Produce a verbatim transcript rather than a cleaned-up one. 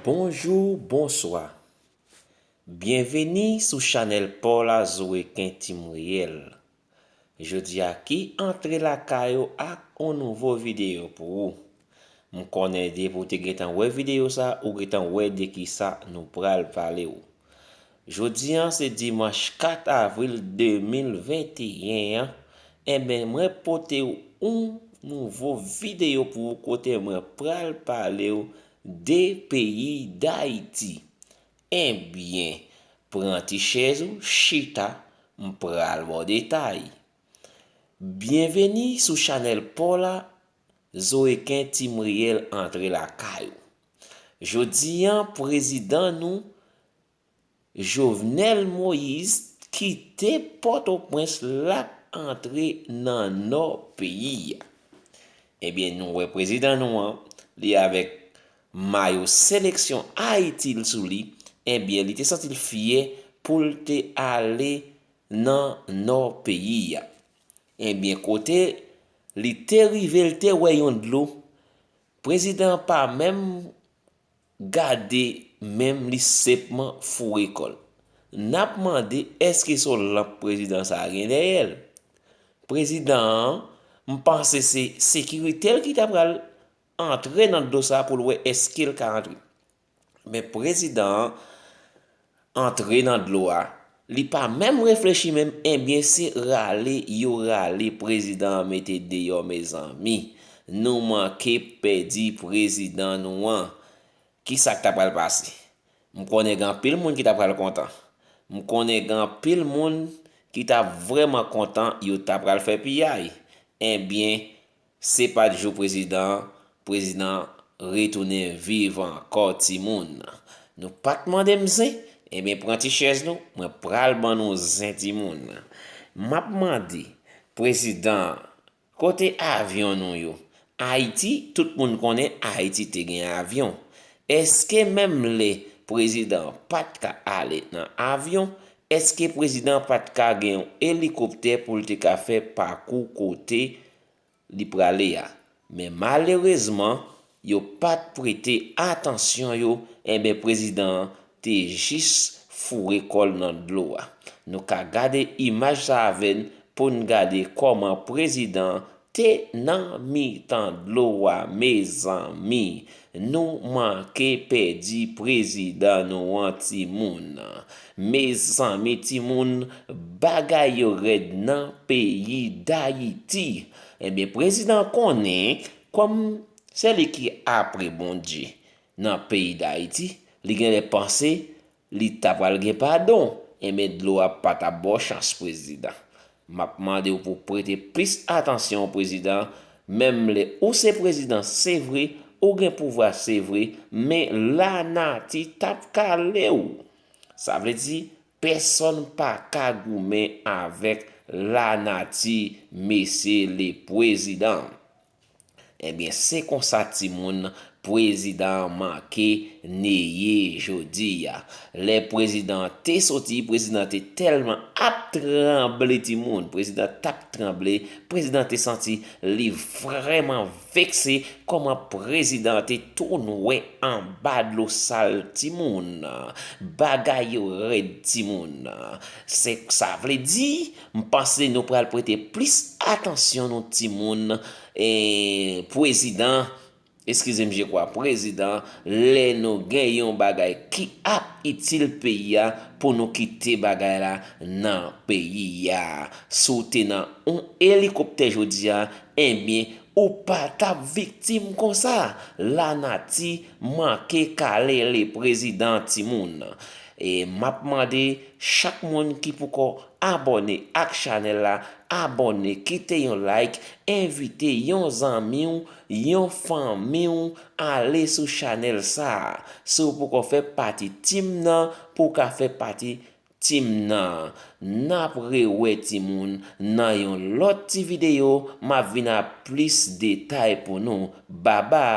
Bonjou, bonswa. Byenveni sou chanèl pa w la, Zoeken Team Reyèl. Jodi a, ki antre lakay ou ak yon nouvo videyo pou ou. M konnen depi w te gentan wè videyo sa, ou gentan wè de kisa nou pral pale w. Jodi a, se dimanch kat avril de mil venteyen an. Enben, mwen pote w yon nouvo videyo pou ou kote mwen pral pale w de peyi Dayiti. Enben, pran ti chèz ou, chita, m pral ba w detay. Byenveni sou chanèl pa w la, Zoeken Team Reyèl antre lakay ou. Jodi a, prezidan nou, Jovenel Moïse, kite Pòtoprens, l ap antre nan nò peyi a. Ebyen, nou wè prezidan nou an, li avèk mayo seleksyon Ayiti l sou li, ebyen, li te santi l fyè pou l te ale nan nò peyi a. Ebyen, kote li te rive, l te wè yon dlo, prezidan an pa menm gade men l, li senpman foure kò l. N ap mande, èske se yon lanp prezidan sa a gen dèyè l? Prezidan an, m panse se sekirite l ki ta pral antre nan dlo sa a pou l wè èske l ka antre. Men prezidan an antre nan dlo a, li pa menm reflechi menm, ebyen se rale yo rale prezidan an mete deyò, mezanmi. Nou manke pèdi prezidan nou an. Kisa k ta pral pase? M konnen gen anpil moun ki ta pral kontan. M konnen gen anpil moun ki ta vrèman kontan, yo ta pral fè piyay. Enben, se pa t jou prezidan an, prezidan an retounen viv ankò, timoun. Nou pa t mande m zen, enben, pran ti chèz nou, mwen pral ban nou zen, timoun. M ap mande prezidan an, kote avyon nou yo? Ayiti, tout moun konnen Ayiti te gen avyon. Èske menm lè prezidan an pa t ka ale nan avyon, èske prezidan an pa t ka gen yon elikoptè pou l te ka fè pakou kote li prale a? Men malerezman, yo pa t prete atansyon yo, enben prezidan an te jis foure kò l nan dlo a. Nou ka gade imaj sa avè n pou n gade kòman prezidan an te nan mitan dlo a, mezanmi. Nou manke pèdi prezidan nou an, timoun. Mezanmi, timoun, bagay yo rèd nan peyi Dayiti. Ebyen, prezidan konnen, kòm se li ki apre Bondye nan peyi Dayiti, li genlè panse li ta pral gen padon, enben dlo a pa t ap ba w chans, prezidan. M ap mande w pou w prete plis atansyon, prezidan, menm lè ou se prezidan, se vre, ou gen pouvwa, se vre, men lanati t ap kale w. Sa vle di, pèsonn pa ka goumen avèk lanati, mesye le prezidan. Ebyen, se konsa, timoun, prezidan an manke neye jodi a. Lè prezidan an te soti, prezidan an te tèlman ap tranble, timoun. Prezidan t ap tranble, prezidan te santi li vrèman vekse kòman prezidan an te tou nwè anba dlo sal, timoun. Bagay yo rèd, timoun. Se sa vle di, m panse nou pral prete plis atansyon nou, timoun, e, prezidan, eskize m, je kwa, prezidan, lè nou gen yon bagay ki ap itil peyi a, pou nou kite bagay la nan peyi a. Si w te nan yon elikoptè jodi a, enben, ou pa t ap viktim konsa. Lanati manke kale le prezidan, timoun. E m ap mande chak moun ki poko abòne ak chanèl la, abòne, kite yon like, envite yon zanmi w, yon fanmi w, ale sou chanèl sa a. Si w poko fè pati team nan, pou w ka fè pati team nan. N ap rewè, timoun, nan yon lòt ti videyo, m ap vin ak plis detay pou nou. Babay!